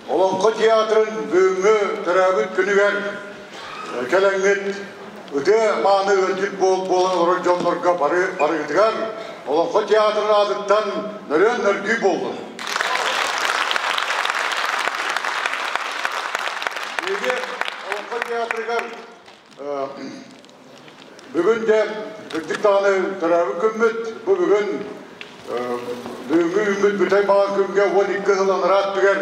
Олоҥхо театрын бүгүҥҥү төрөөбүт күнүгэр кэлэҥҥит ытыа мааны ыалдьыт буолан олорор дьоннорго бары барыгытыгар Олоҥхо театрын аатыттан нөрүөн нөргүй буоллун. Биһиги Олоҥхо театрыгар бүгүн дьэ кырдьык даҕаны төрөөбүт күммүт. Бу бүгүн бүгүҥҥү үүммүт бүтэй баҕа күҥҥэ 12 сыл анараа өттүгэр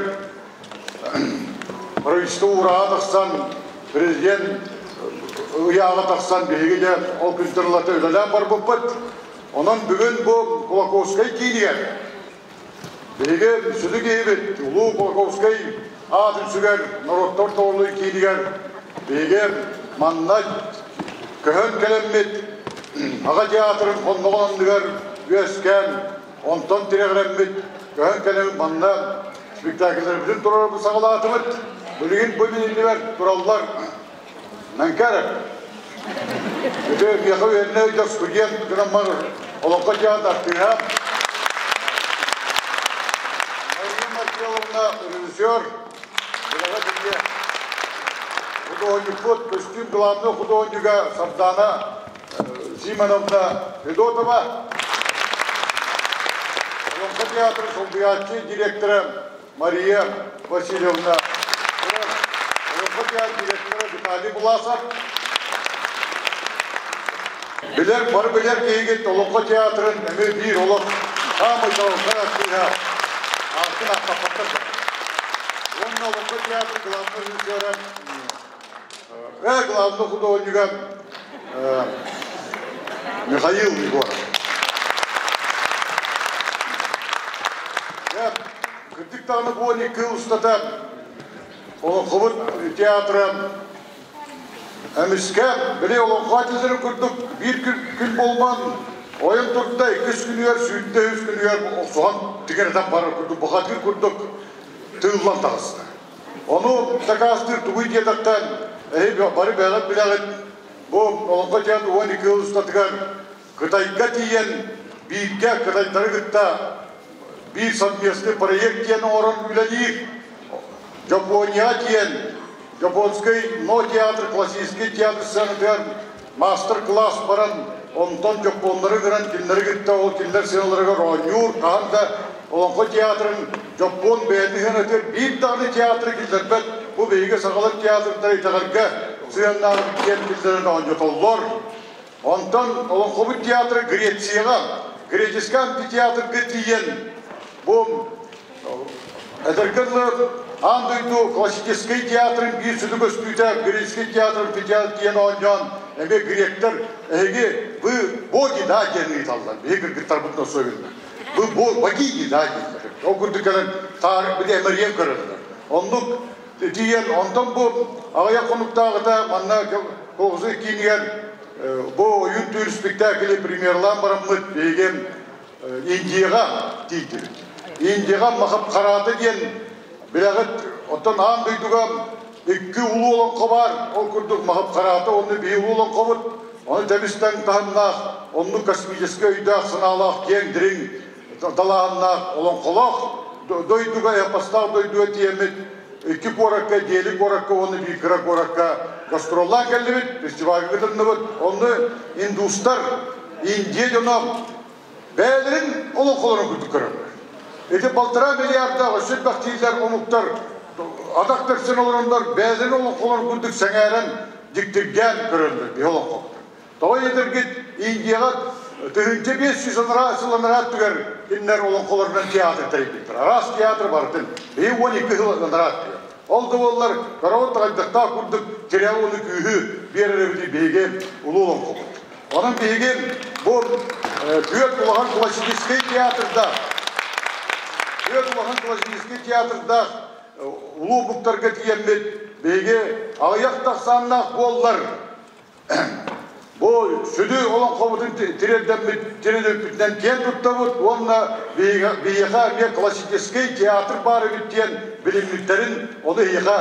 правительство уурааҕа тахсан, президент ыйааҕа тахсан биһиги дьэ ол күнтэн ылата үлэлээн барбыппыт. Онон бүгүн бу Кулаковскай киинигэр биһиги сүдү киһибит Улуу Кулаковскай аатын сүгэр норуоттар тоҕолуй киинигэр биһиги манна көһөн кэлэммит Аҕа театрын хонноҕун анныгар үөскээн, онтон тирэҕирэммит көһөн кэлэн манна спектакльлэрбитин туруорабыт саҕалаатыбыт. Билигин бу билиннибэр тураллар Мэҥкэрэ. Ити миэхэ үөрэнэ ыйдар студент гынаммар Олоҥхо театр артыыһа Мария Маркеловна режиссер, Билэҕэ Бэлиэ. Худуоһунньукпут, көстүүм главнай худуоһунньуга Сардаана Симоновна Федотова. Олоҥхо театрын солбуйааччы директора Мария Васильевна Олоҥхо театр директора Виталий Власов. Билэр, бары билэр киһигит Олоҥхо театрын эмиэ биир олох саамай чаҕылхай артыыһа аатын ааттаппаттар да. Уонна Олоҥхо театр главный режиссера, главный художнига Михаил Егоров. Кырдьык даҕаны бу 12 устата Олоҥхобут театра эмискэ били олоҥхо этилэрин курдук биир күн буолбан ойон турда, иккис күнүгэр сүүрдэ, үс күнүгэр охсуһан тигэрэтэн барар курдук, бухатыыр курдук тыыллан таҕыста. Ону дакаастыыр тугуй диэтэххэ, эһи бары бэйэҕит билэҕит, бу Олоҥхо театр 12 ыл устатыгар Кытайга тиийэн бииргэ кытайдары кытта биир совместный проект диэн оҥорон үлэлиир. Япония диэн Японский но театр, классический театр сценатыгар мастер-класс баран, онтон дьоппуоннары гынан кинилэри кытта ол кинилэр сыаналарыгар оонньуур, хаһан да Олоҥхо театрын дьоппуон бэйэтин сыанатыгар биир даҕаны театры киллэрбэт, бу биһиги сахалар театрдара итэҕэлгэ сыһыаннаах диэн киллэрэн оонньотоллор. Онтон Олоҥхобут театра Грецияҕа, греческэй амфитеатрга тиийэн, бу эдэргэ дылы аан дойду классическай театрын биир сүдү көстүүтэ греческий театр амфитеатр диэн оонньоон, эмиэ гректэр эһиги вы боги да диэн ыйыталлар. Биһиги кыргыттарбытын особенно. Вы богини да дииллэр. Ол курдук кэлэн таарык били эмэрийэн көрөллөр. Оннук тиийэн, онтон бу аҕыйах хонуктааҕыта манна Куоҕусы киинигэр бу ойуун түүр спектакли премьерлаан бараммыт биһиги Индияҕа тиийдибит. Индияҕа Махабхарата диэн билэҕит, оттон аан дойдуга икки улуу олоҥхо баар, ол курдук Махабхарата уонна биһиги улуу олоҥхобут, ону тэбис-тэҥ таһымнаах, оннук космическай өйдөөх-санаалаах киэҥ дириҥ талааннаах олоҥхолоох дойдуга, эпостаах дойдуга тиийэммит икки куоракка, Дели куоракка уонна биир кыра куоракка гастроллаан кэллибит, фестивальга кытынныбыт. Онно индустар, Индия дьоно бэйэлэрин олоҥхолорун курдук көрөллөр. Ити 1,5 миллиардаах өссө элбэх дииллэр омуктар атах тэпсэн олороннор бэйэлэрин олоҥхолорун курдук сэҥээрэн, дьиктиргээн көрөллөр биһи олоҥхобутун. Тоҕо диэтэргит, Индияҕа 1500 анараа сыл анараа өттүгэр кинилэр олоҥхолорунан театр тэрийбиттэр. Араас театр барытын. Биһи 12 сыл анараа өттүгэр. Ол да буоллар, караот хайдахтаах курдук тирэҕи уонна күүһү биэрэр эбитий биһиги улуу олоҥхобут. Онон биһиги бу түөрт улахан классическай театрдаах, түөрт улахан классическай театрдаах улуу омуктарга тиийэммит биһиги аҕыйах да ахсааннаах буоллар Бу сүдү олоҥхобутун тириэрдэммит тириэрдэрбитинэн киэн туттабыт уонна биһиэхэ эмиэ классическай театр баар эбит диэн билиммиттэрин ону эһиэхэ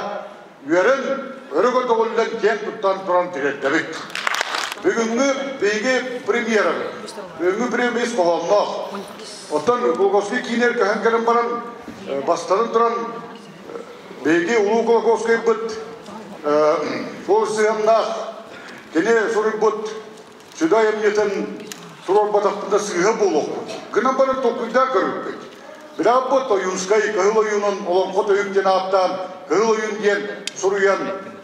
үөрэн, өрө көтөҕүллэн киэн туттан туран тириэрдэбит. Бүгүҥҥү биһиги премьерабыт. Бүгүҥҥү премьера ис хоһоонноох. Оттон Кулаковский киинигэр көһөн кэлэн баран бастатан туран Биһиги Улуу Кулаковскайбыт суол сыһыаннаах кини суруйбут сүдү айымньытын туруорбатахпытына сыыһа буолуохпут. Гынан баран толкуйдаан көрүппүт. Билэҕит Ойуунскай Кыһыл Ойуунун Олоҥхо тойук диэн ааттаан Кыһыл Ойуун диэн суруйан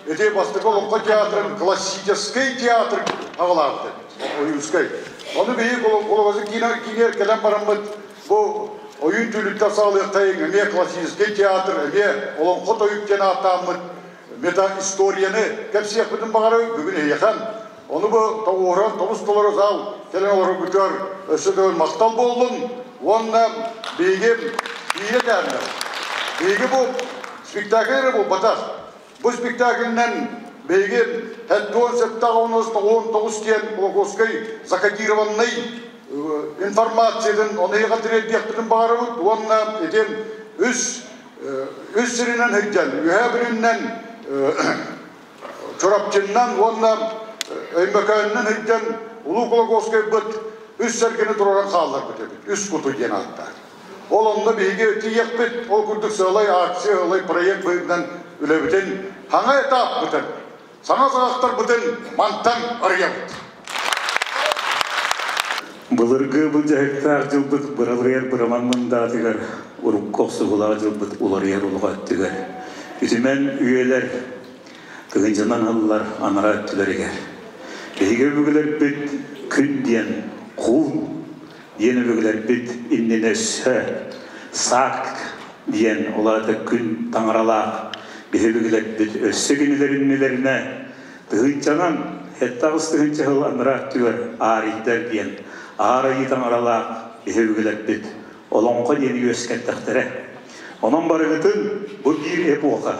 ити бастакы Олоҥхо театрын классическай театр аҕалаабыт эбит Ойуунскай. Ону биһиги Кулаковскай киинигэр кэлэн бараммыт бу ойуун түүлүттэн саҕалыахтайыҥ эмиэ классическай театр, эмиэ Олоҥхо тойук диэн ааттааммыт мета-историяны кэпсиэхпитин баҕарабыт бүгүн эһиэхэ. Ону бу тоҕуоһуран тобус толору зал кэлэн олороргутугар өссө төгүл махтал буоллун уонна биһиги биирэ тээннэр. Биһиги бу спектакль эрэ буолбатах. Бу спектакльнэн биһиги 77-99 диэн Кулаковскай закодированный информациятын ону эһиэхэ тириэрдиэхпитин баҕарабыт уонна ити үс үс сиринэн сылдьан Үөһээ Бүлүүннэн Чурапчыннан уонна Өймөкөөннөн сылдьан Улуу Кулаковскайбыт үс сэргэни туруоран хаалларбыт эбит, үс куту диэн ааттаах. Ол онно биһиги тиийиэхпит, ол курдук сыалай акция, сыалай проект быһыытынан үлэбитин хаҥа этаппытын, саҥа саҕахтарбытын мантан арыйабыт. Былыргы былдьаһыктаах дьылбыт быралыйар быраман мындаатыгар, урукку охсуһуулаах дьылбыт уларыйар улаҕа өттүгэр, үтүмэн үйэлэр тыһыынчанан ыллар анараа өттүлэригэр. Биһиги өбүгэлэрбит күн диэн куун диэн өбүгэлэрбит иннинэ өссө саак диэн ол аата күн таҥаралаах биһи өбүгэлэрбит өссө кинилэр иннилэринэ тыһыынчанан 7-8 тыһыынча сыл анараа өттүгэр аарыйдар диэн аар айыы таҥаралаах биһи өбүгэлэрбит олоҥхо диэни үөскэттэхтэрэ. Онон барыгытын бу биир эпоха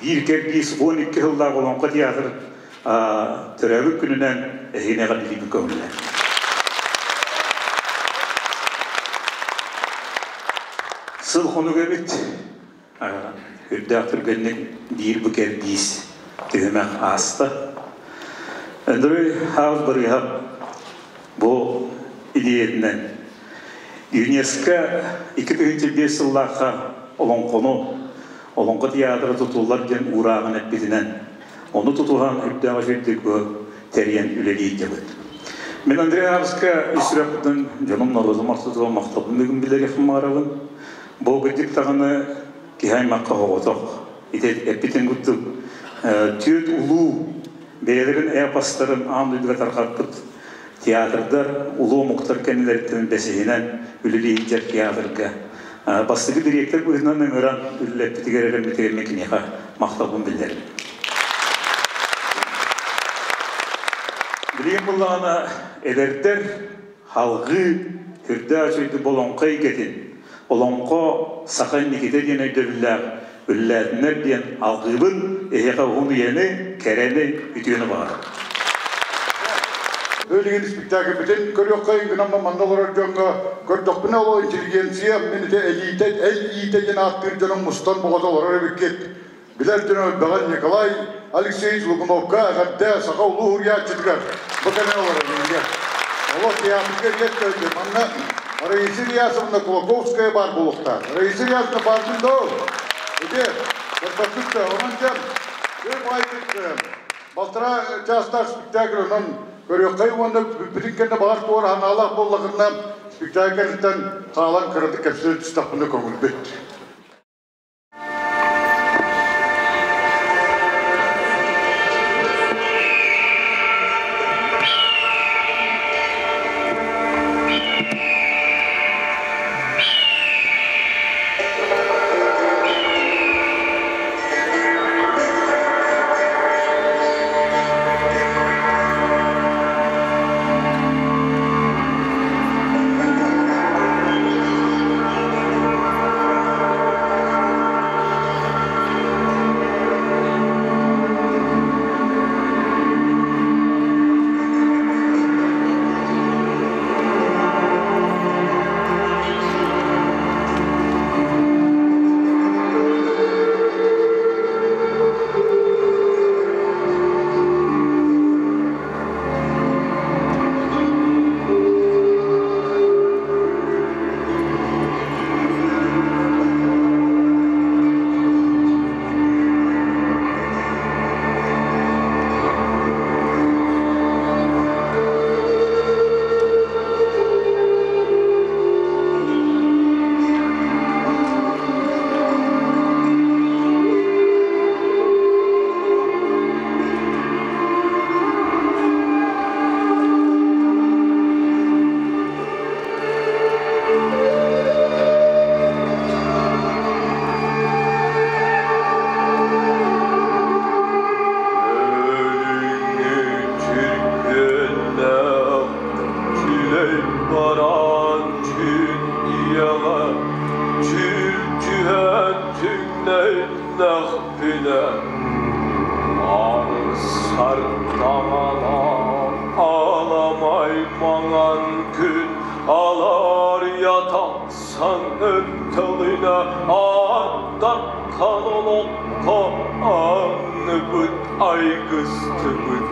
биир кэрдиис 12 сыллаах Олоҥхо театр төрөөбүт күнүнэн эһигини эҕэрдэлиибин көҥүллэр. Сыл хонук эбит. Үрдээх түргэнник биир бу кэрдиис түһүмэх ааста. Андрей Хаус Барыһап бу идеятынан ЮНЕСКО 2005 сыллаахха олоҥхону Олоҥхо театра тутуллар диэн уурааҕын эппитинэн, ону тутуһан үрдээх үчүгэйдик бу тэрийэн үлэлиирдибит. Мин Андрей Аабыска ис сүрэхпиттэн дьонум норуотум ортотугар махталбын бүгүн билэриэхпин баҕарабын. Бу кырдьык даҕаны киһи аймахха оҕотох. Ити эппитин курдук түөрт улуу бэйэлэрин эпостарын аан дойдуга тарҕаппыт театрдар улуу омуктар кэннилэриттэн бэсиһинэн үлэлии сылдьар театрга бастакы дириэктэр быһыытынан ыҥыран үлэлэппитигэр эрэммитигэр мин киниэхэ махталбын биллэрим. Билигин буллаҕына эдэрдэр халҕыы үрдээх үчүгэйдик олоҥхо эйгэтин, олоҥхо саха инникитэ диэн өйдөбүллээх үлэлээтиннэр диэн алгыыбын, эһиэхэ уһун үйэни, кэрэни, үтүөнү баҕарабын. Билигин спектакльбитин көрүөххэйин гынан манна олорор дьоҥҥо көрдөхпүнэ ол интеллигенция мин ити элиитэ эл иитэ диэн ааттыыр дьонум мустан буолата олорор эбиккит. Билэр дьоно элбэҕин Николай Алексеевич Лугуновка эҕэрдэ саха улуу уһуйааччытыгар бу кэмэ олорор биһиги. Олох театрга диэт манна Раиса Ильясовна Кулаковская баар буолуохтаах. Раиса Ильясовна бааргын доо? Ити, көрбөппүт да, онон дьэ, баайдык балтараа чаастаах спектакль онон көрүөххэй уонна бүппүтүн кэннэ баҕар туора ханаалаах буоллахына спектакль кэнниттэн хаалан кыратык кэпсэтэ түстэхпинэ көҥүлбүт. Маҥан күн алаарыйа тахсан өртөлүнэ ааттархан олоххо анныбыт айгыстыбыт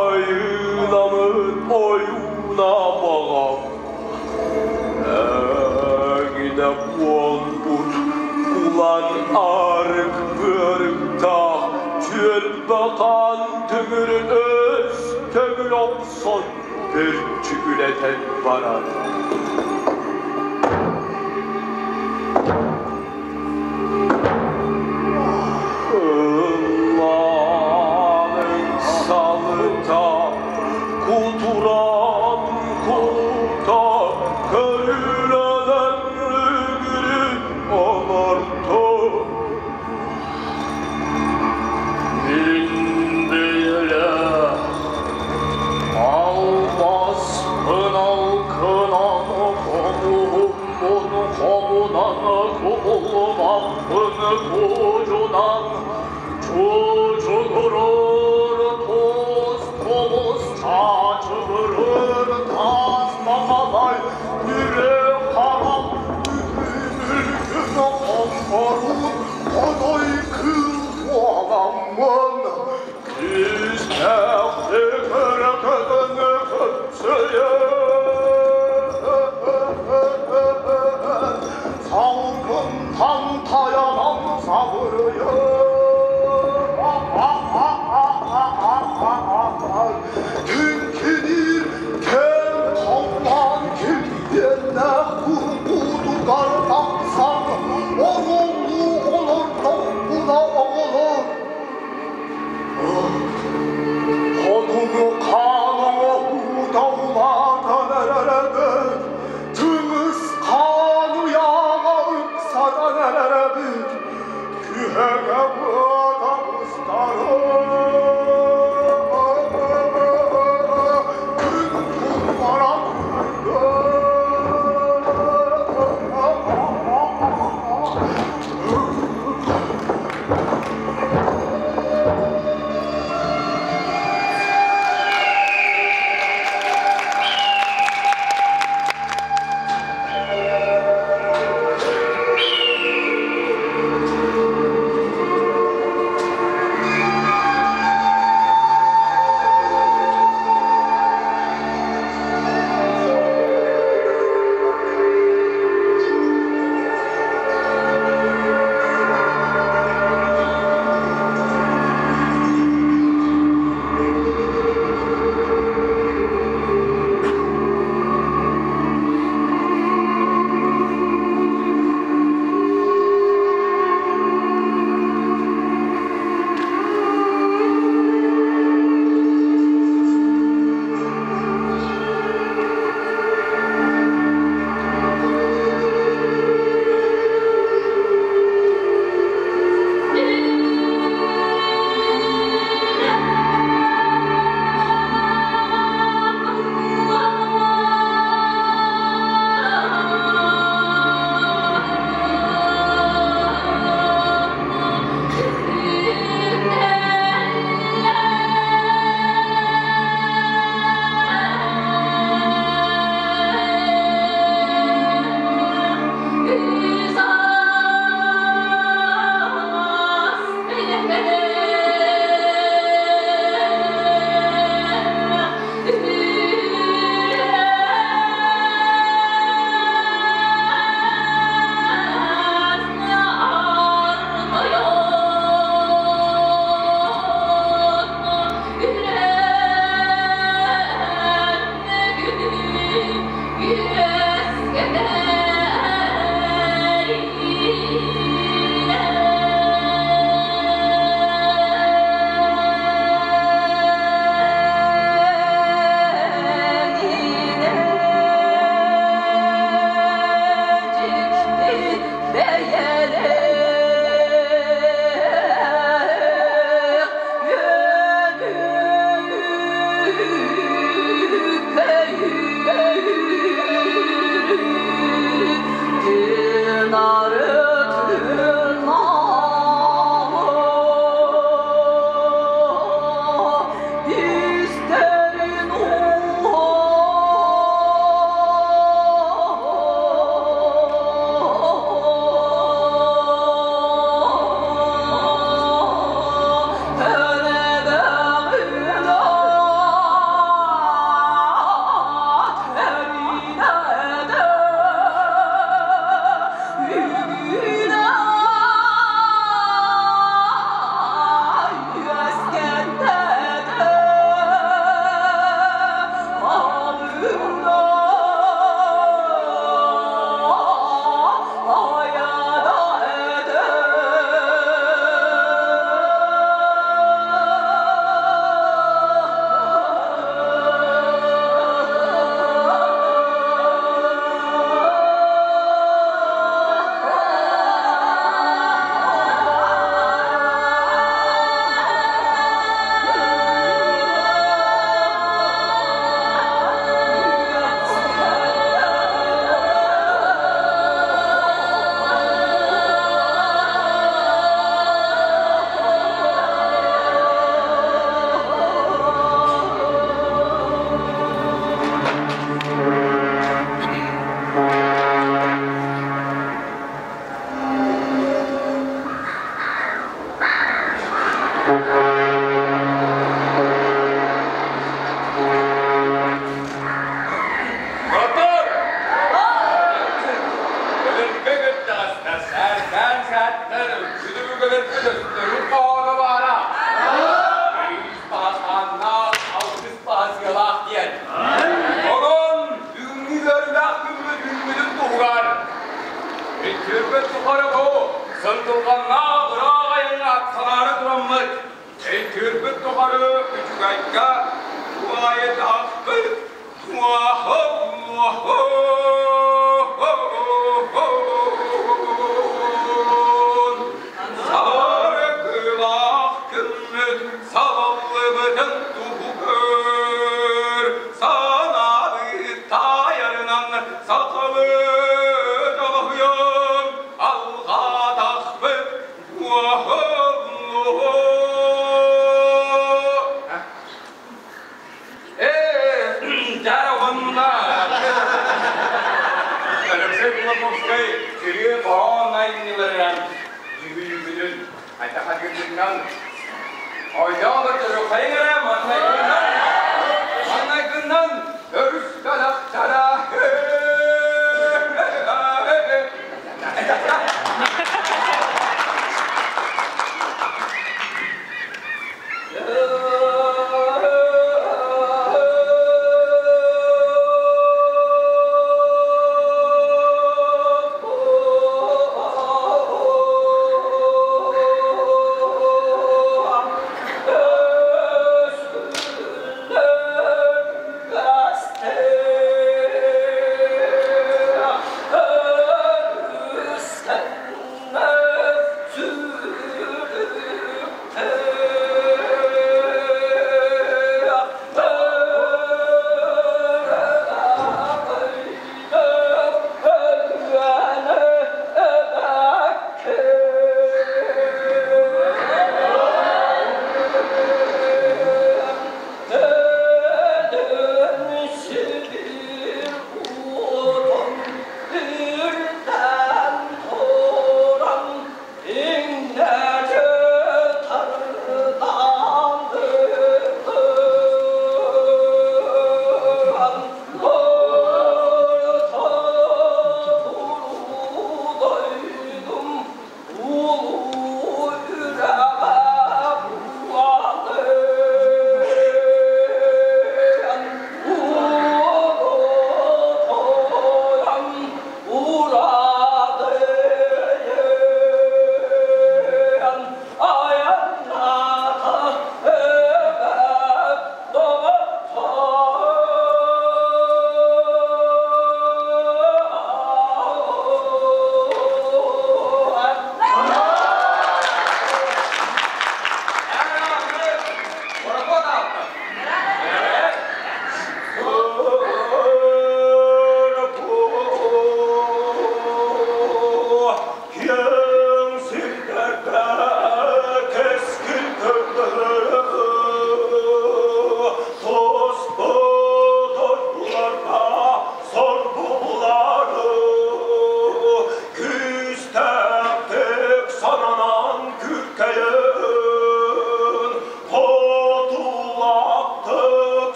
айыыламыт ойууна баҕам Эҥинэ буолбут кулан арык быарыктаах түөлбэ хаан түҥүрүн өс көҥүл охсон төрчүгүлэтэн баран Ыллаан салыта кутуран кута көрүлэнэн үгүрү олорто Мин бэйэлээх Албаспын алкынан хомуһуммун хомунан кубулумаппын кудьунан чуучугуруур туос тумус чаачыгырыыр таас махалай үрэ-харах үһүн хомморуун хоной кыыл буоламмын Күүстээхтик өрө көтөн көпсөйөн салгынтан тайанан сабырыйан Түҥкүнүүр кэм халлаан килбиэннээх курбуутугар тахсан оруоллуу олордохпуна оҕолор Хотугу хаан оҥоһуута улаатан эрэрэбит, Чыҥыс хаан ыйааҕа ыксатан эрэрэбит, Күһэҥэ быата быстарын Күн туллара Мотор! Өлөргө кыттаҕастар, сээркээн сээттэр, күдүбүгөлөргө төстөрүн хоһооно баара. Үс баһасааннаах, алтыс баһасыалаах диэн. Онон бүгүҥҥү үөрүүлээх күммүт үүммүтүн туһугар Өйдүүрбүт тухары бу сындылҕаннаах ыраах айаҥҥа аттанаары тураммыт, өйдүүрбүт тухары үчүгэйгэ туһаайдаахпыт. Саргылаах күммүт салаллыбытын туһугар санаабыт таайарынан сахабыт олоһуйан алҕаатахпыт. Ээ, уонна Алексей Кулаковскай Кирилл хоһоон айымньыларынан дьүһүйүүбүтүн хайдах хатыырбытынан ойдоон көрдөрүөххэйиҥ эрэ маҥнайгынан маҥнайгынан өрүс талахтара.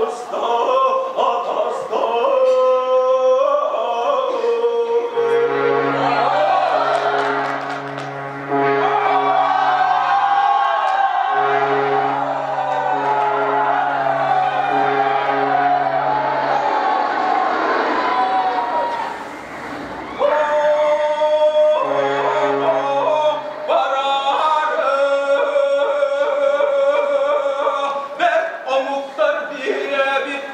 Атаста, атаста. Барары бер омуктар биһирээбит.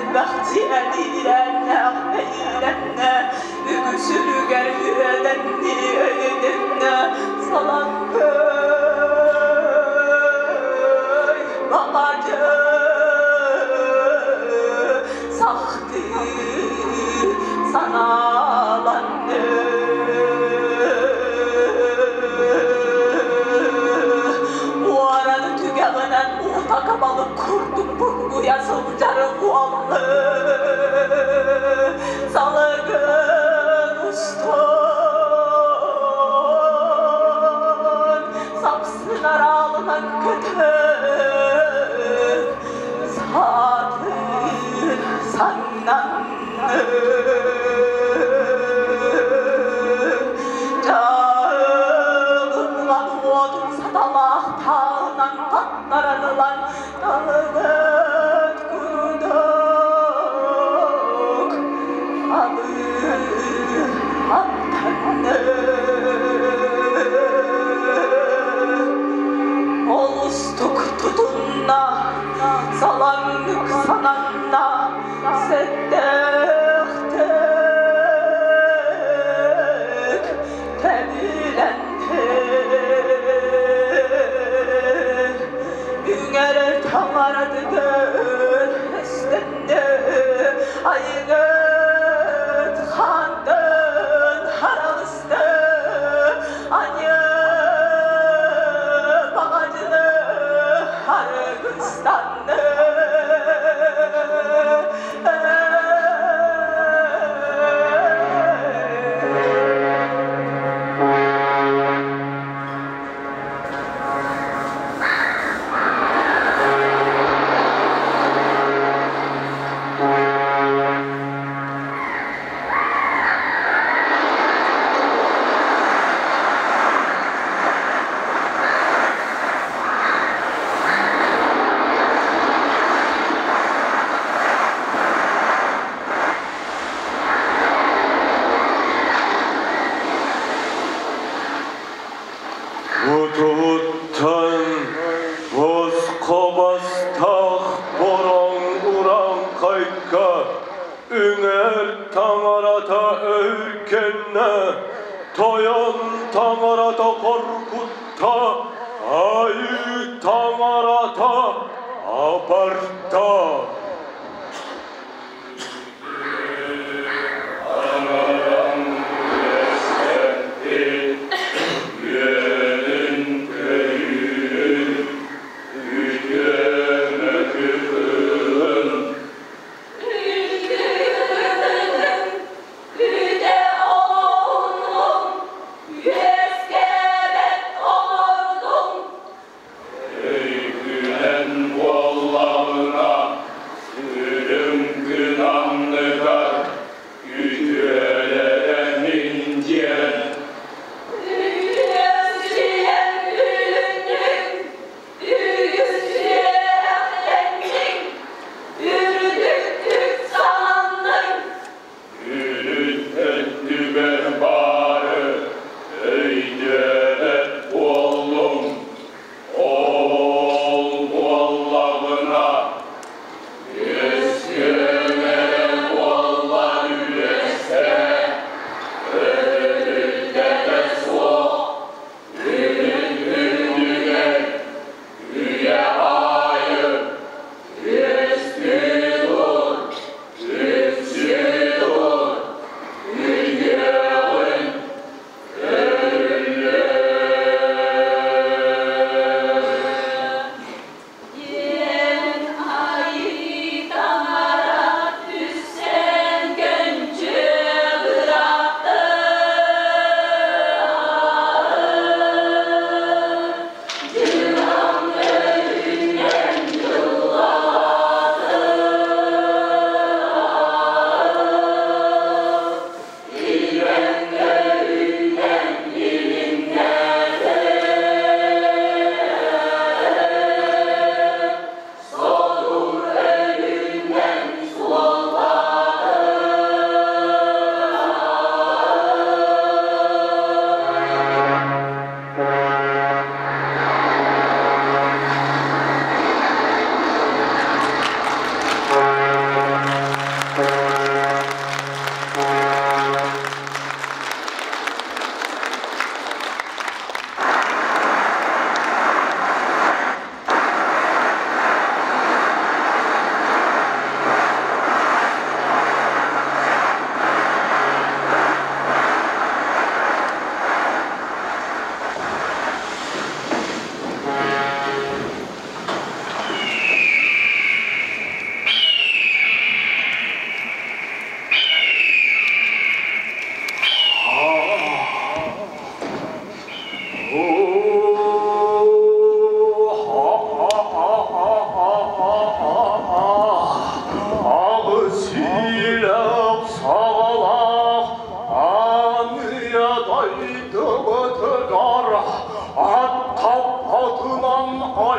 Элбэх дьиэлиирэннээх мэйиилэннэ, үгүсүлүгэр үөдэнни өйүнүннэ, салангый баҕадьы сахтыы санааланны. Муораны түгэҕинэн уута балык курдук бургуйа сылдьары уоллы салыгын устун сапсынар аалынан көтөн саатын саннан Дьаалыллан уотун саталаах таалынан таттаран ылан талыбыт курдук алыы аттанны. Олустук тутунна, салаңнык сананна, сэттээхтик тэбилэнди. Үҥэрэ таҥаратыгар өстөннө, айыҥыт хаантан хараҕысты, аньыы баҕадьыны харгыстанны. Кутуттан босхо-бастаах бороҥ урааҥхайга үҥэр таҥарата өркөннө, тойон таҥарата хоргутта, айыы таҥарата абарта. Үтэ оҥордум, үөскээбэт оҥордум. Өйгүнэн буоллаҕына.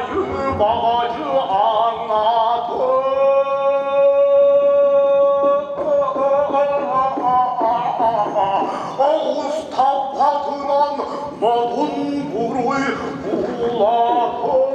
Баҕадьы аҥаатын Оҕус таппатынан модун буруй булатын.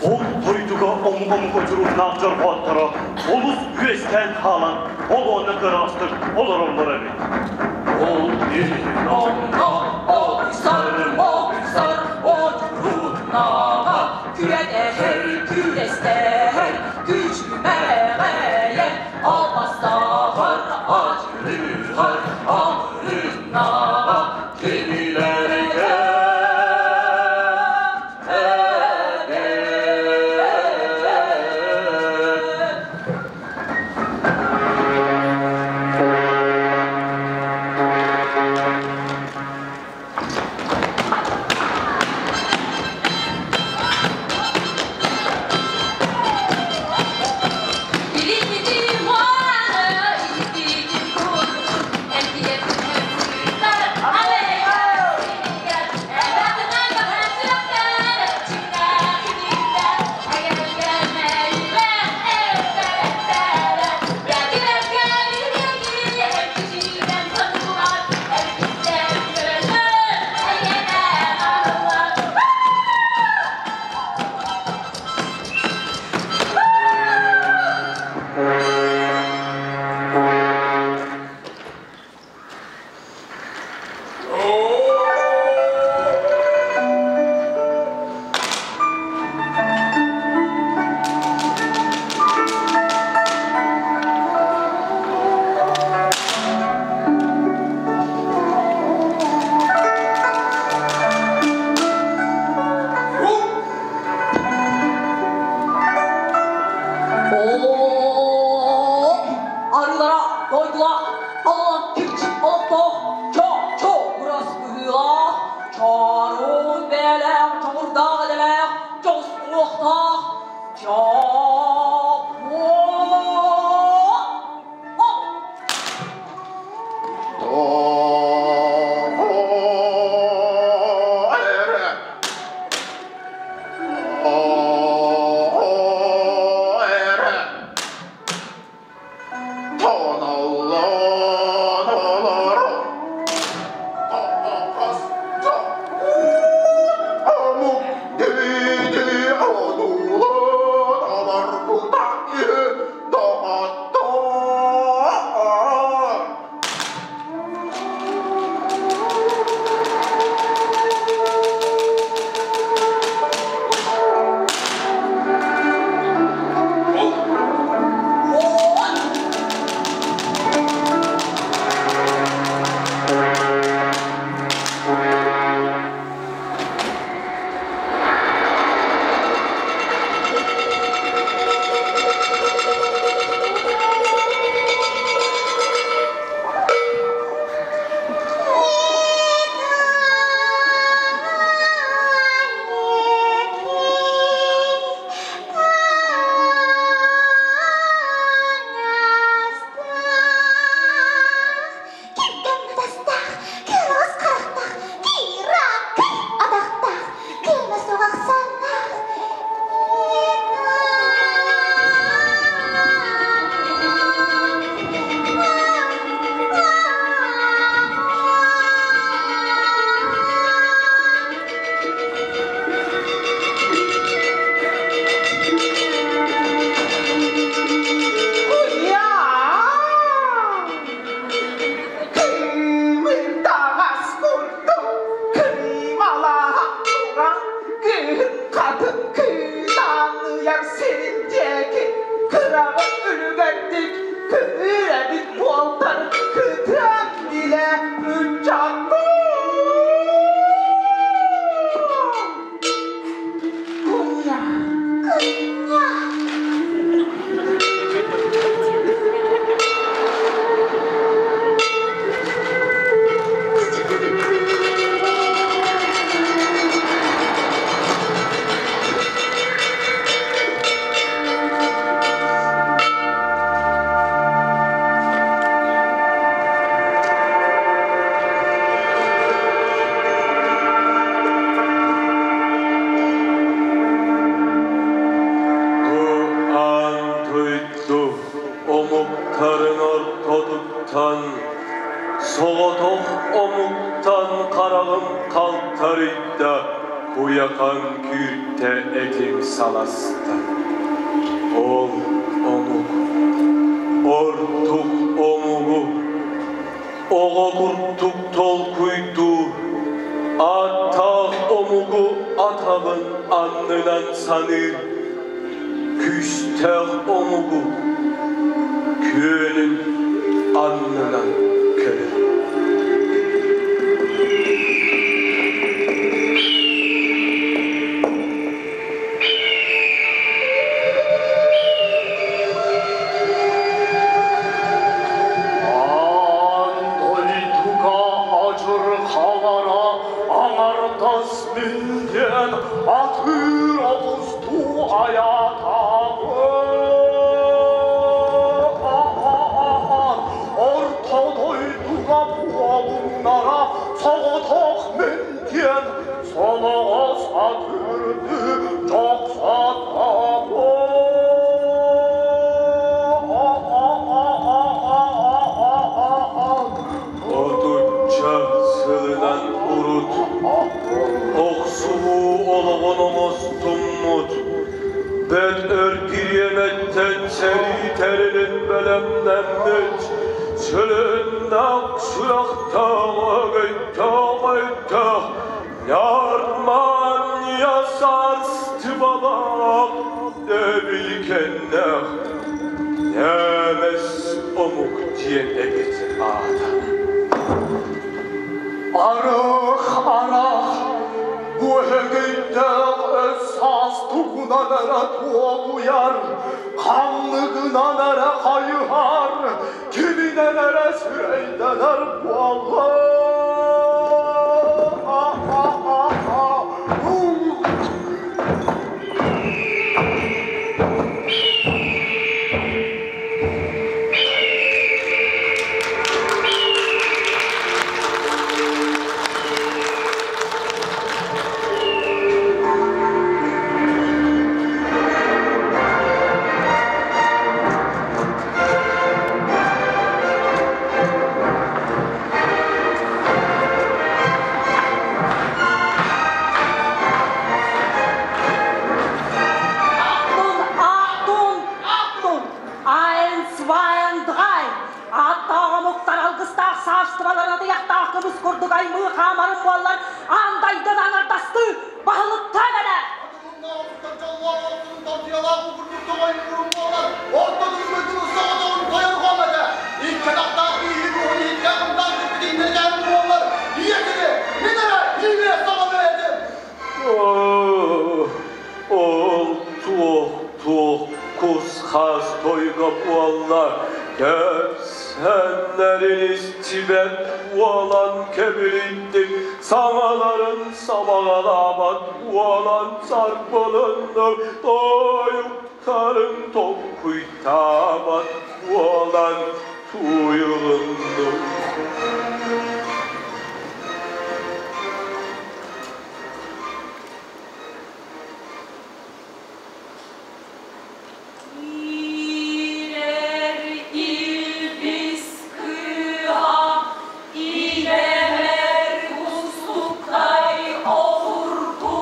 Ол дойдуга омук-омук очурууннаах дьорҕооттора олус үөскээн хаалан, ол уонна кыраҕастык олороллор эбит. Ол иһин Онно ойсар, одьурууннаҕа күөтэһэр, күрэстэһэр, күчүмэҕэйэ, албастаһар, адьырыһар, амырыыннаҕа кинилэргэ эбит. уҥуохтаах Дьоппуон. буолла, кэпсэннэрин истибэт буолан кэбилинним, саҥаларын сабаҕалаабат буолан сарбылынным, тойуктарын толкуйдаабат буолан тууйулуннум. Киирэр илбис кыыһа илэмэр кустуктай обургу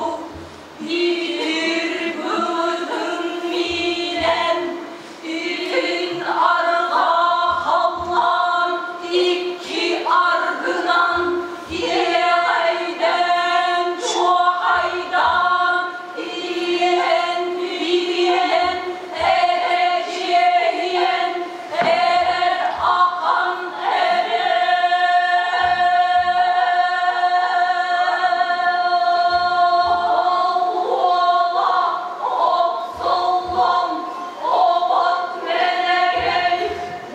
итир быытын миинэн илин арҕаа халлаан икки аргынан иэҕэйдээн чуохайдаан Иһэн билиэн, эрэдьиэһийэн, эрэр ахан Уола охсуллан, обот мэнэгэй,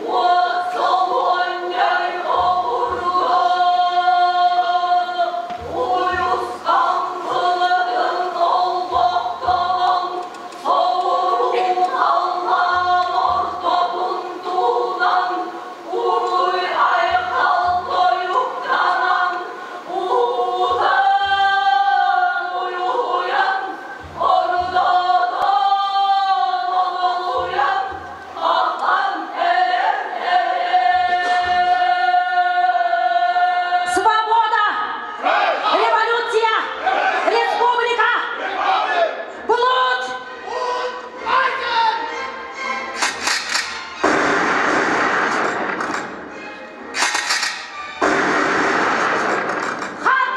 уот солуонньай обургу Уйусхан былытын олбохтонон, соҕуруу халлаан ортотун туунан, уруй-айхал тойуктанан, уутан уйуһуйан, ордотон онолуйан, ахан эрэр Свобода! Революция! Республика! Блуд! Хат!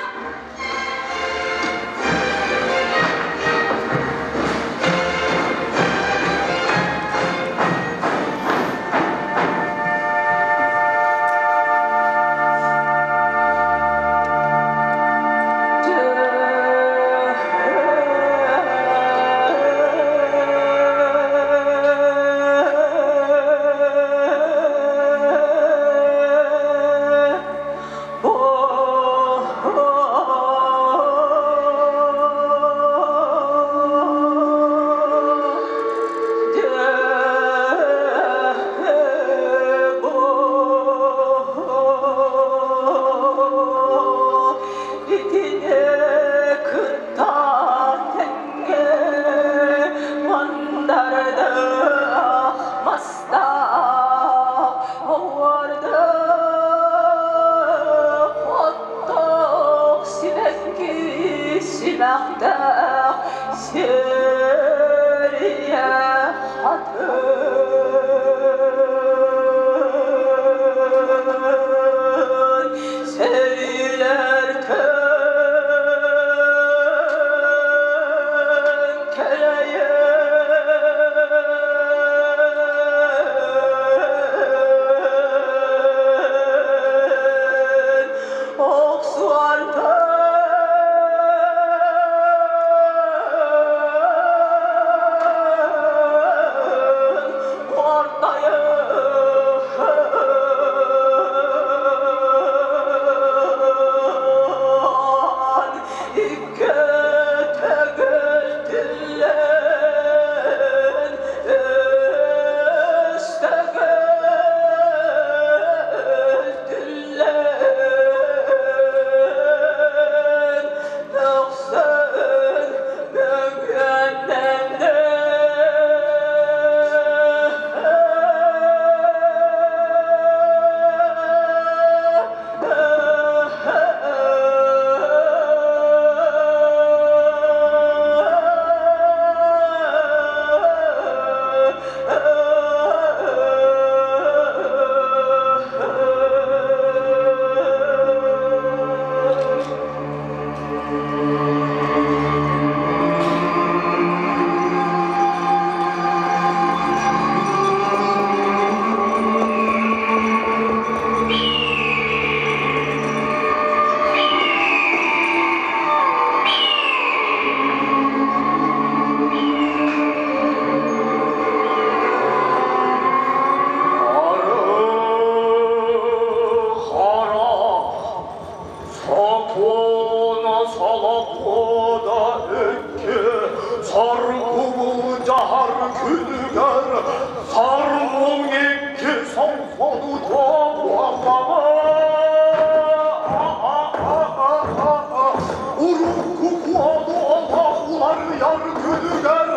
Уһуйар күнүгэр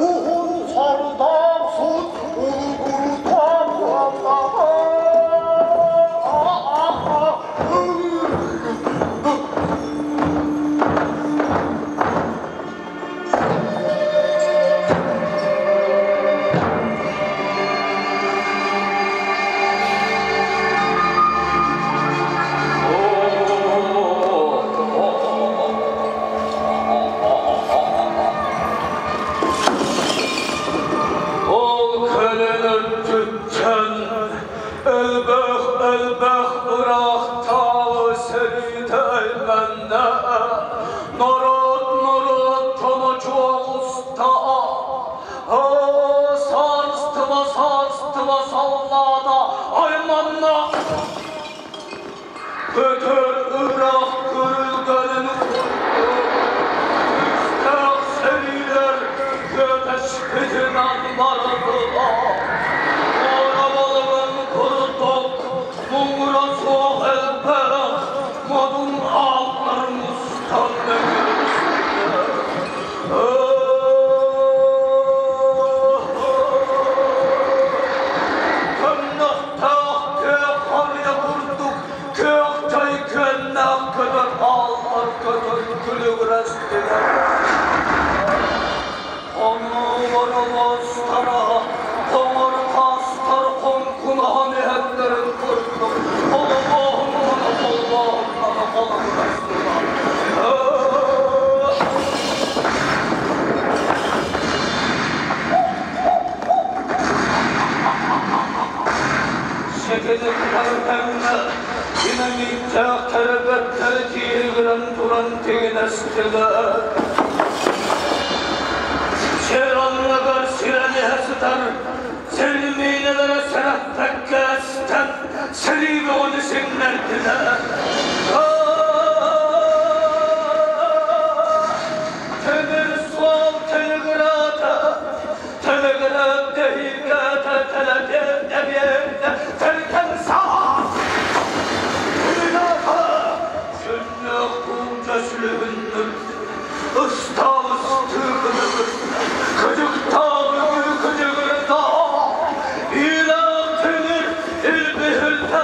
уһун сордоох сут улугурута буоллаҕа. Ол кэлэн өртүттэн элбэх элбэх ыраахтааҕы сэриитэ элбэннэ. Норуот норуот чоно-чуолуста. Саарыстыба саарыстыба саллаата айманна. Көтөр ыраах күрүлгэнин курдук күүстээх сэриилэр күөтэспитинэн бардылар. Муора курдук муҥура суох элбэх модун ааллар мустан мөҥүрүстүлэр. Көмнөхтөөх күөх харыйа курдук күөх чай күөннээх көтөр ааллар көтөн күлүгүрэстилэр. Хонуу хоҥор хаастар хоҥкунаһан иһэллэрин курдук холобооһуннана холбооһуннана холобурастылар. Шекели кытары тэҥҥэ динамиттаах тэрбэттэри тииригирэн туран тигинэстилэр. Сир анныгар сирэниһэ сытар сирмиинэлэрэ сэрэппэккэ эстэн сэрии бөҕөнү сиҥнэрдилэр. Тимир суол тэлэгирата, тэлэгират тэһииккэтэ тэлэтиэрдэ биэрдэ, тэлтэн саас! Тыыната сүнньүөх куулдьа сүлүһүннүр, ыстаабыс тыыгыныгыр, кыдьыктаабы кыдьыгырда, иилээх тимир илбиһирдэ.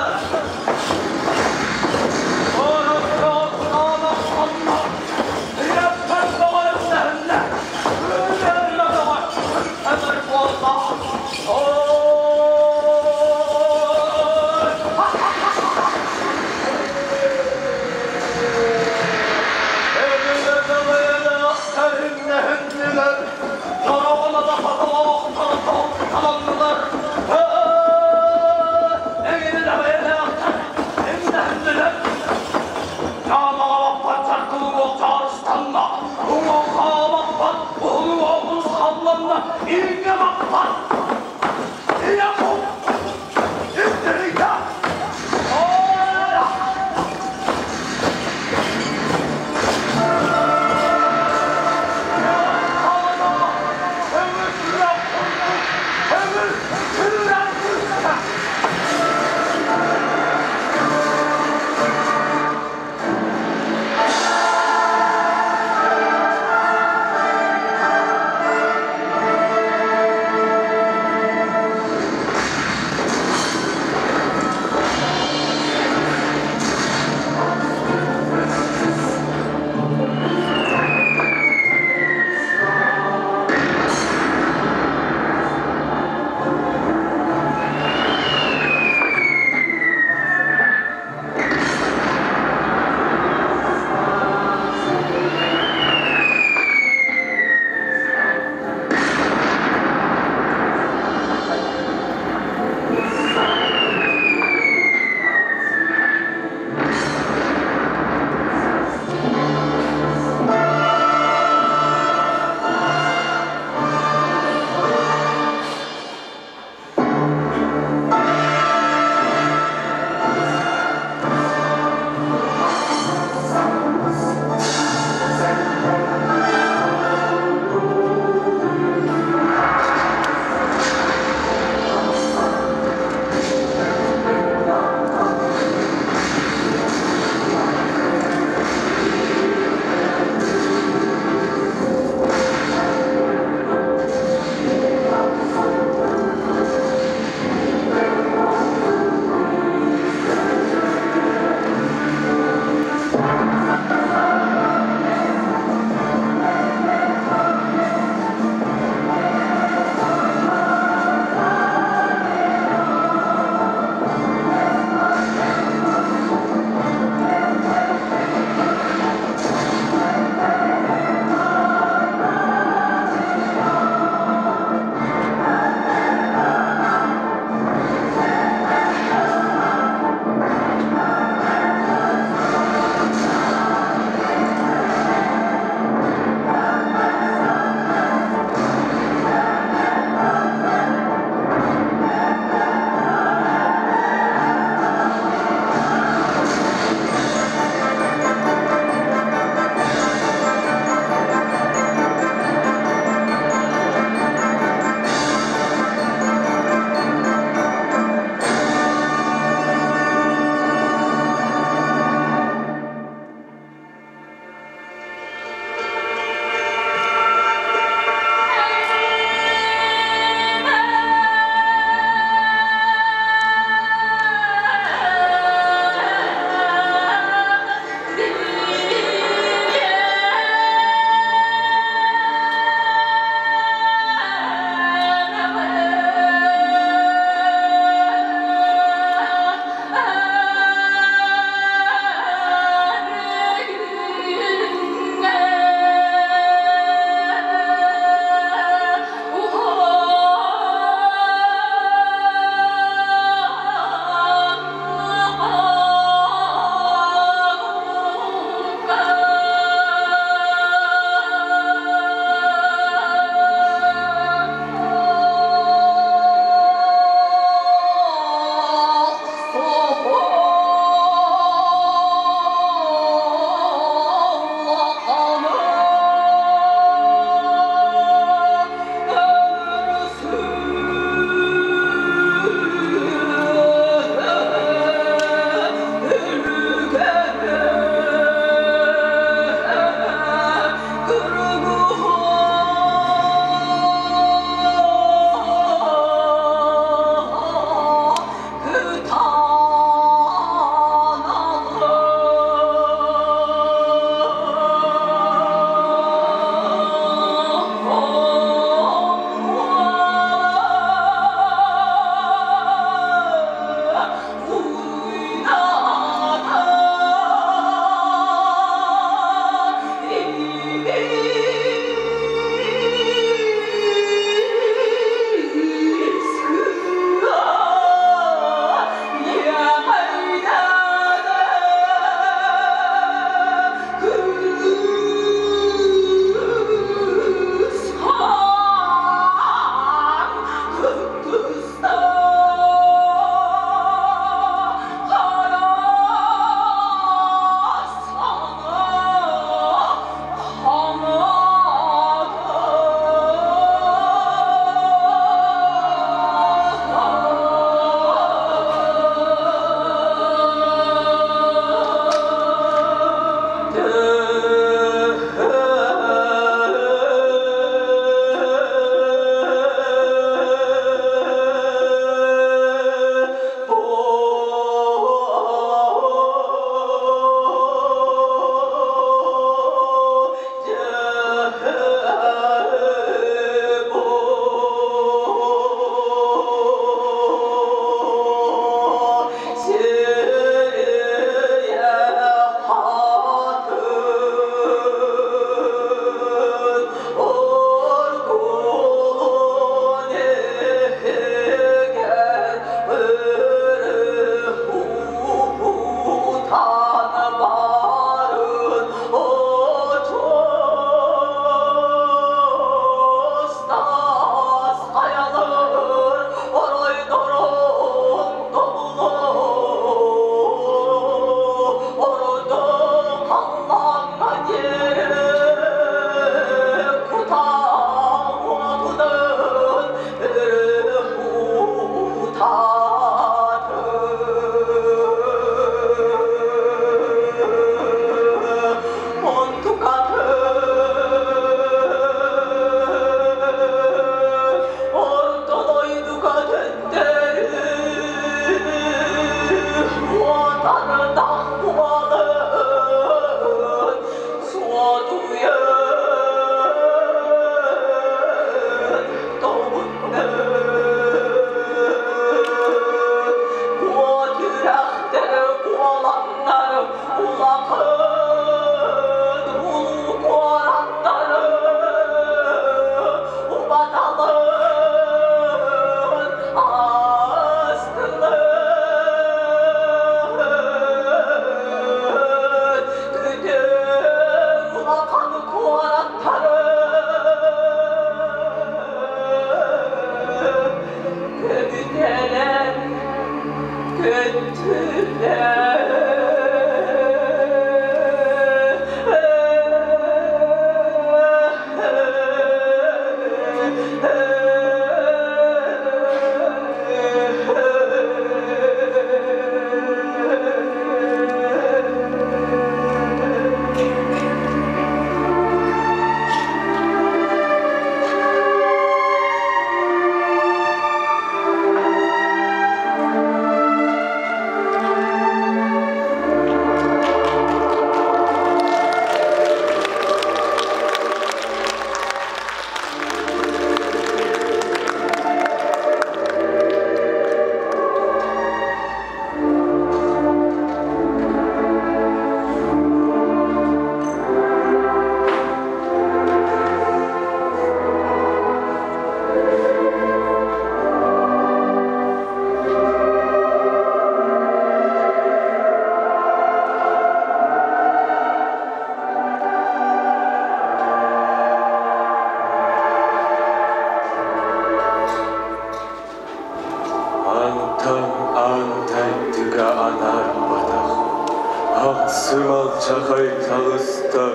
Сымалчахай таҕыста,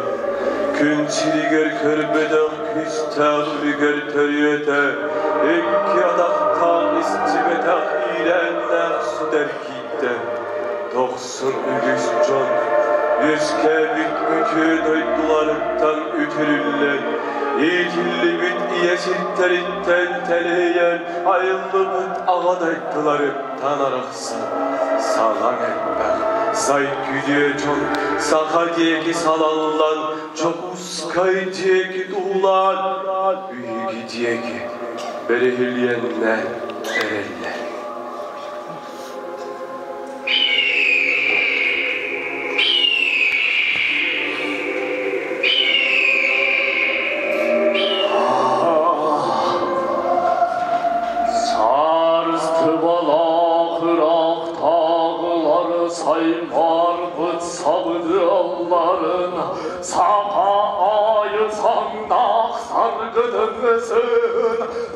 күн сиригэр көрбөтөх күүстээх үлүгэр төрүөтэ, икки атахтаах истибэтэх иирээннээх сүтэр киирдэ. Дохсун үгүс дьон үөскээбит үтүө дойдуларыттан үтүрүллэн, иитиллибит ийэ сирдэриттэн тэлэһийэн айыллыбыт аҕа дойдуларыттан арахсан, саҕан элбэх сай күдүө дьон саха диэки салаллан, Дьокуускай диэки туһулаан, биһиги диэки бэрэһилиэннэр эрэллэр. Саарыстыбалаах ыраахтааҕылар саймаарбыт сабыдыалларын саха аайы саҥнаах саргытын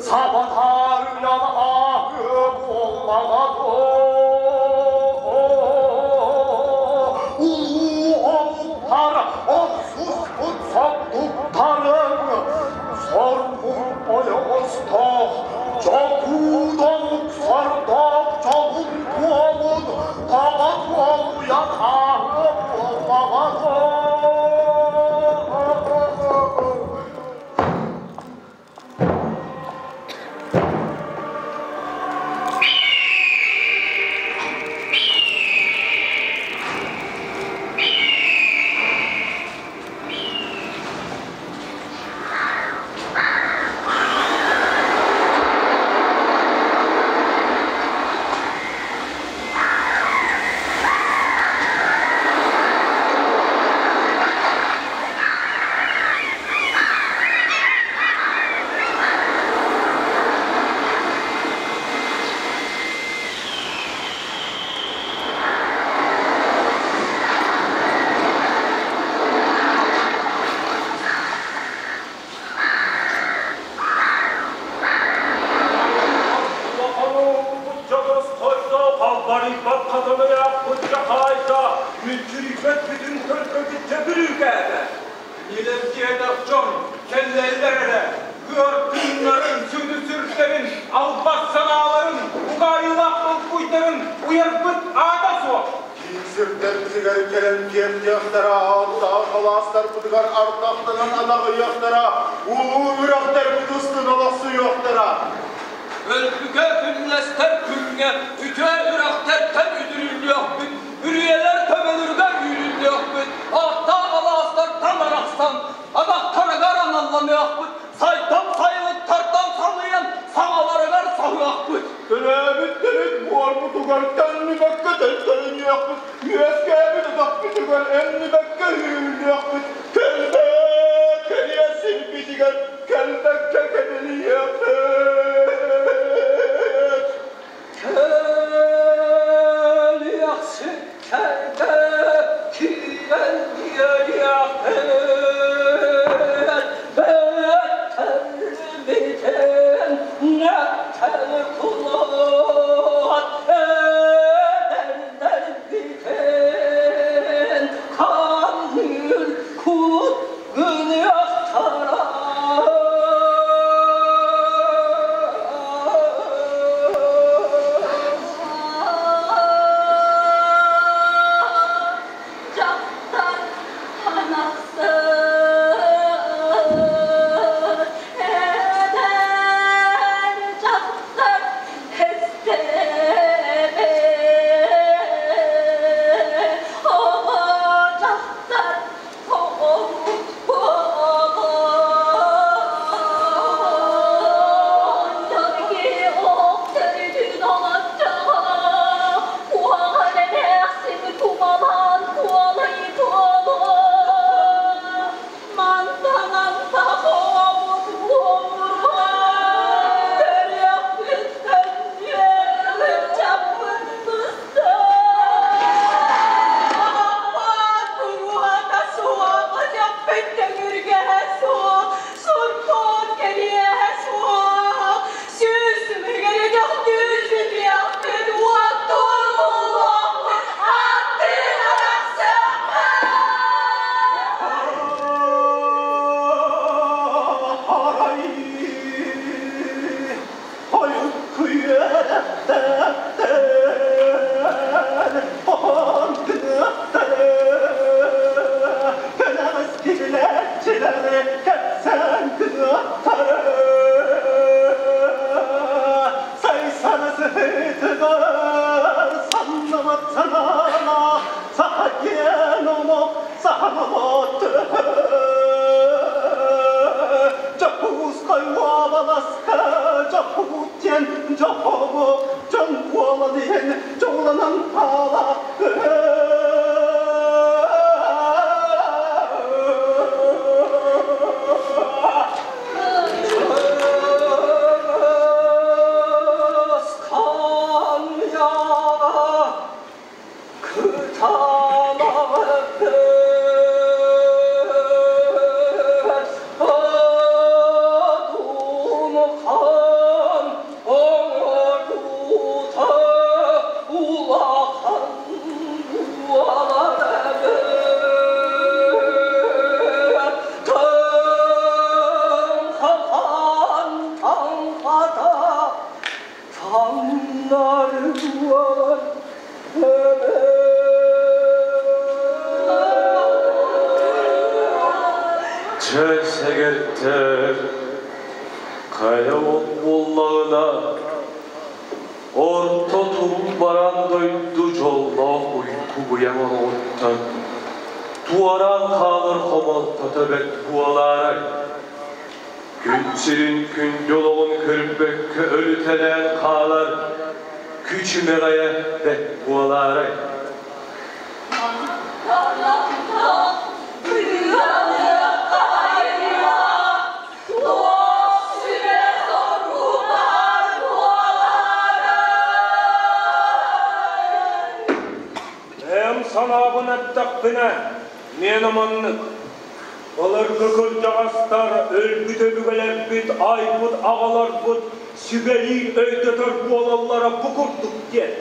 сабатаарыйан ааһыа буоллаҕа дуо? Улуу омуктар охсуспут соппуттарын сорбун ойоҕостоох дьокуут омук сордоох дьолун туомун тоҕо туолуйан ааһыа буоллаҕа дуо? Мүлчүрүйбэт бүтүн көрбөкүччэ бүрүүкээтэ. Кинилэр диэтэх дьон кэллэллэр эрэ, ыар тыыннарын, сүдү сүрдэрин, албас санааларын, угаайылаах толкуйдарын уйарбыт аата суох. Киин сирдэрбитигэр кэлэн киэптиэхтэрэ, ааттаах алаастарбытыгар ардахтанан адаҕыйыахтара, улуу үрэхтэрбит устун олохсуйуохтара. Өлбүгэ күннэстэр күҥҥэ үтүө үрэхтэртэн үтүрүллүөхпүт, үрүйэлэр төбөлөрүгэр үүрүллүөхпүт, ааттаах алаастартан арахсан, атахтарыгар аналланыахпыт, сайдам сайылыктартан салыйан саҥаларыгар соһуохпут. Төрөөбүт төрүт буорбутугар төннүбэккэ төттөрүнүөхпүт, үөскээбит атахпытыгар эннибэккэ үүнүөхпүт, кэлбэт кэлиэ сирбитигэр кэлбэккэ кэбилиэхпит. Кэлиэхсит кэлбэ киирэн биэриэхпит, бэттэрбитин нэттэр кулут эдэрдэрбитин ханныыр кут гыныахтара. Дьахтар анахсыт, эдэр дьахтар эстебе, оҕо дьахтар оҕобут буолуо. Дьокуускай уобаласка Дьокуут диэн дьохобу дьон буолан иһэн дьоллонон хаалаахпыт. Чэ, сэгэртэр, хайа ол буоллаҕына, орто туруу баран дойду дьоллоох уйгу быйаҥ олоҕуттан туораан хаалар хомолтото бэрт буолаарай? Күн сирин күндү олоҕун көрбөккө өлүтэлээн хаалар күчүмэҕэйэ бэрт буолаарай? Бэйэм санаабын эттэхпинэ, миэнэ маннык. Былыргы кырдьаҕастар, өлбүт өбүгэлэрбит, айбыт аҕаларбыт сүбэлиир өйдөтөр буолаллара бу курдук диэн.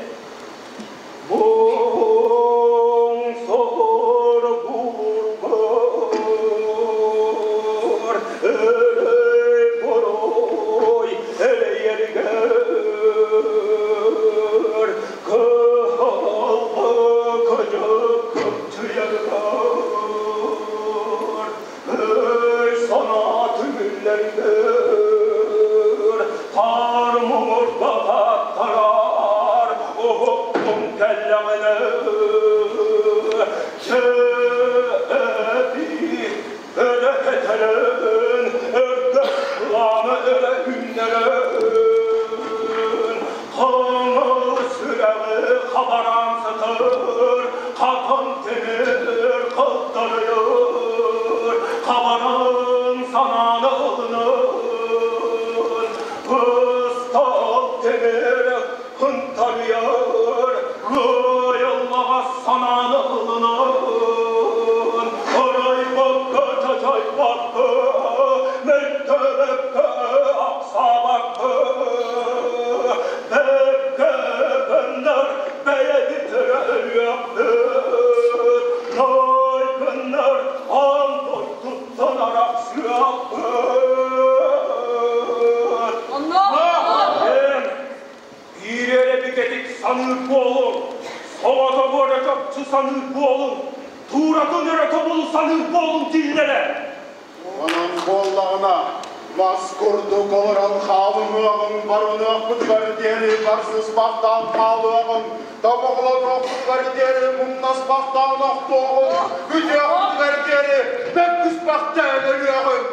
Буҥ сор бургур, өрөй борой элэйэргэр, кыһалҕа кыдьык кыпчыйаргар, өй санаа түмүллэргэр, хаар муҥурга хаттарар, уһуктуҥ кэллэҕинэ, дьэ өрө кэтэрэн, өргөс лаана өрө үүннэрэн, хаҥыл сүрэҕи хабараан сытар, хатан тимир кылтарыйар, хабаран санааны ылынан, ыстал тимир хынтарыйар, ыйыллаҕас санааны ылынан, ырайбакка, чачайбакка, мөлтөөбөккө, ахсаабакка, бэккэ гыннар бэйэбит эрэ өлүөхпүт, ной гыннар аан дойдуттан арахсыахпыт. Диэн Биир эрэ бигэтик саныыр буолуҥ, соҕотоҕу эрэ чопчу саныыр буолуҥ, тууратын эрэ тобулу саныыр буолуҥ дииллэрэ. Онон буоллаҕына, мас курдук олорон хаалымыаҕыҥ, барыныахпытыгар диэри барсыспахтаан хаалыаҕыҥ, тобоҕолонуохпутугар диэри муҥнаспахтаан охтуоҕуҥ, бүтүөхпүтүгэр диэри бөккүспэхтээн өлүөҕүҥ.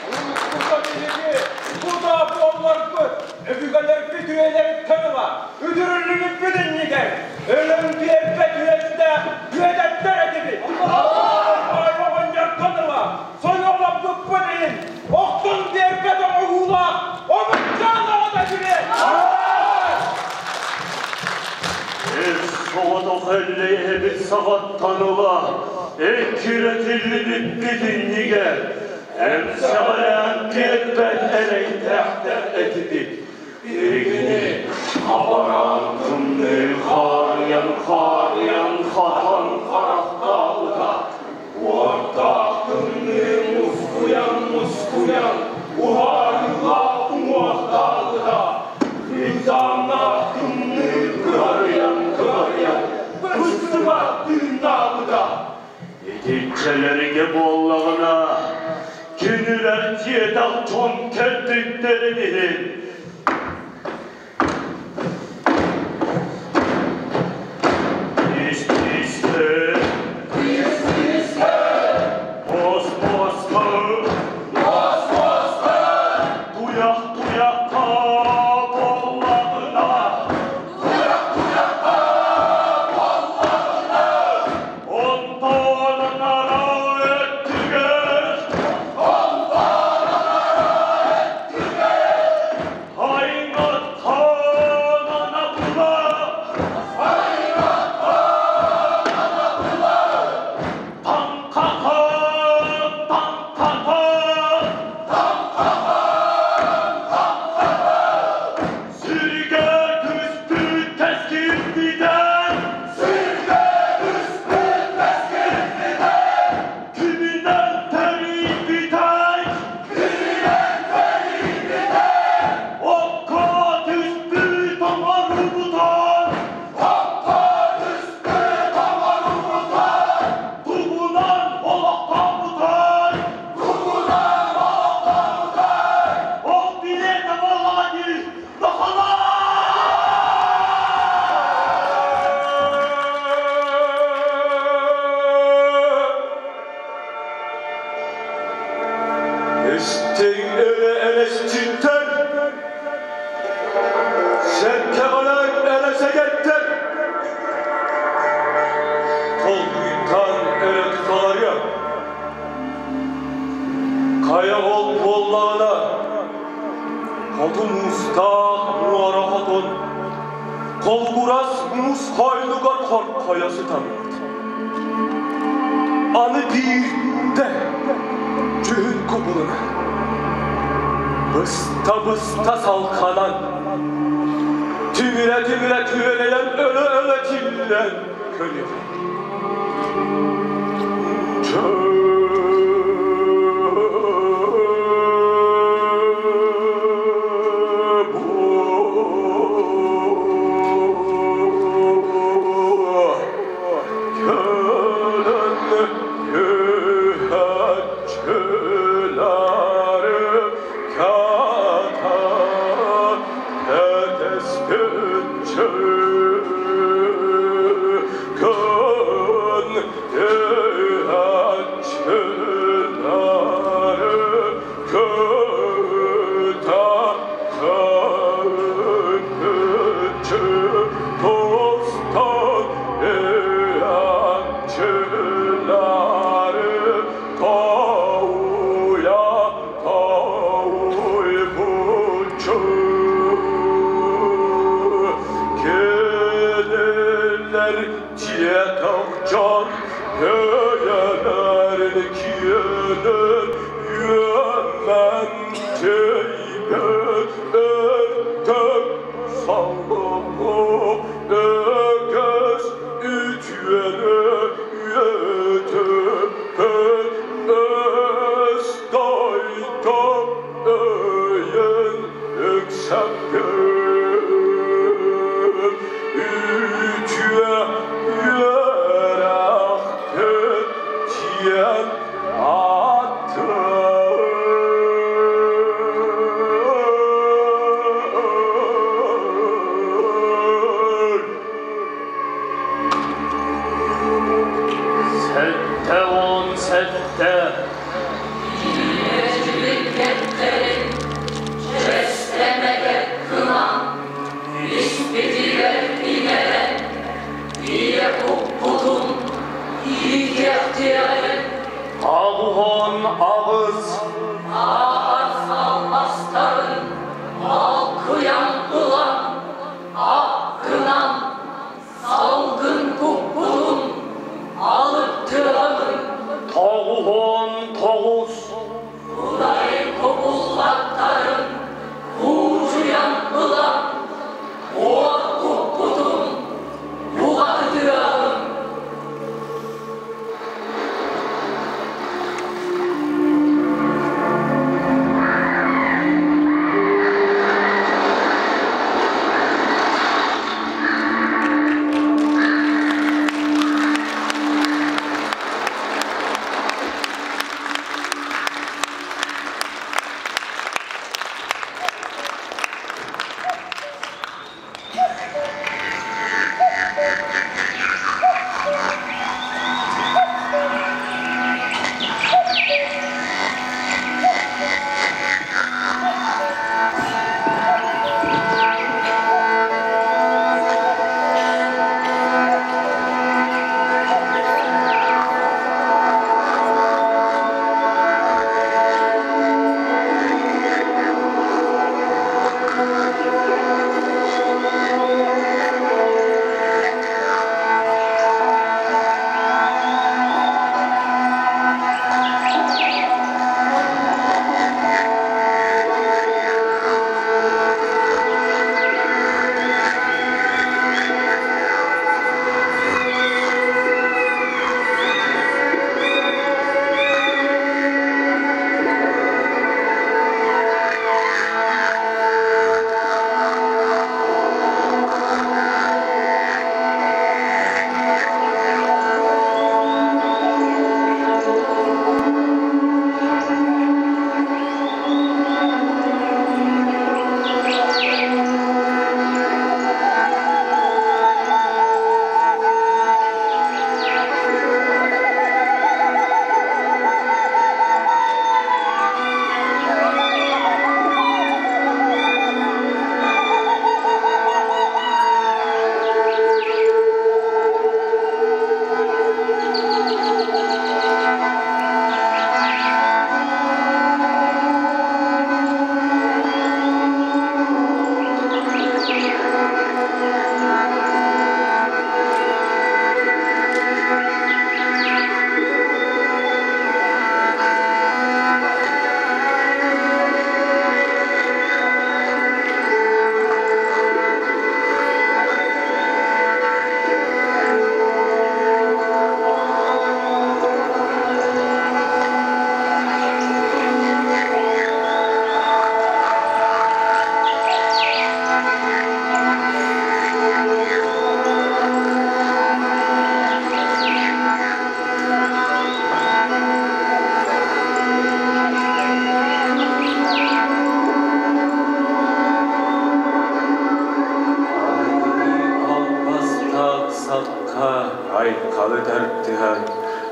Уруккута биһиги бу да буолларбыт, өбүгэлэрбит үйэлэриттэн ыла үтүрүллүбүппүт иннигэр өлөн биэрбэт үөстээх үөдэттэр этибит. Баай оҕонньортон ыла сойуолаппыппыт иһин охтон биэрбэт оҥоһуулаах омукчаан оҕото этибит. Эр соҕотох эллэйэһэбит саҕаттан ыла эккирэтиллибиппит иннигэр эмсэҕэлээн биэрбэт эрэйдээхтэр этибит. Биһигини хабараан тымныы хаарыйан-хаарыйан хатан харахтаабыта. Уордаах тымныы мускуйан-мускуйан уһаарыылаах уҥуохтаабыта. Кыйдааннаах тымныы кыһарыйан-кыһарыйан быстыбат тыыннаабыта. Итиччэлэргэ буоллаҕына, кинилэр дьиэтэх дьон кэлбиттэрин иһин Ис-искэ Ис-искэ Мос-моско Мос-моско Истиҥ эрэ элэсчиттэр, сэргэҕэлээн эрэ сэгэттэр, толкуйтан эрэ туталарыа. Хайа ол буоллаҕына, хоту муустаах муора хотун холгурас муус хойнугар хорхойо сытаммыт. Аны биирдэ дьүһүн кубулунар. Быста-быста салханан, тимирэ-тимирэ күөрэйэн өлө-өлө тиллэн көрүөх. 77. Аҕыс. 99.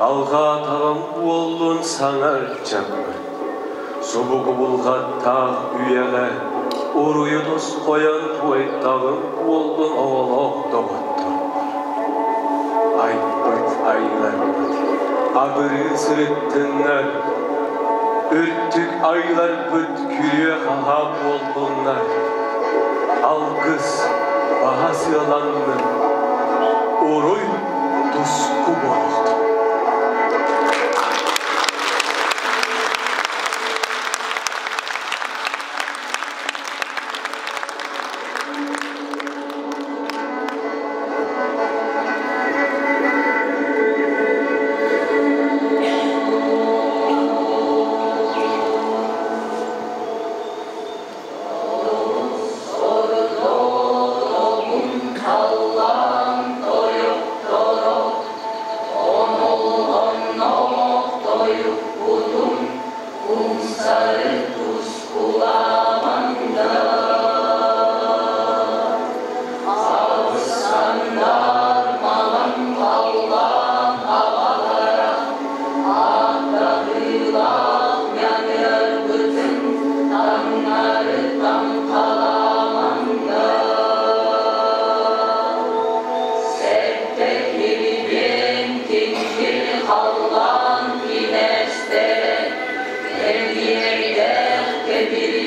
Алҕаатаҕым буоллун саҥар чаппыт, Субу кубулҕаттаах үйэҕэ Уруйу тосхойон туойдаҕым буоллун оҕолоох доҕотторбор. Айбыт айыларбыт абырыы сырыттыннар, Үрдүк айыларбыт күрүө-хаһаа буоллуннар. Алгыс баһа сыаланнын, уруй туску буолуохтун. Халлаан кинээстэрэ, Кэбиэрдээх кэбири.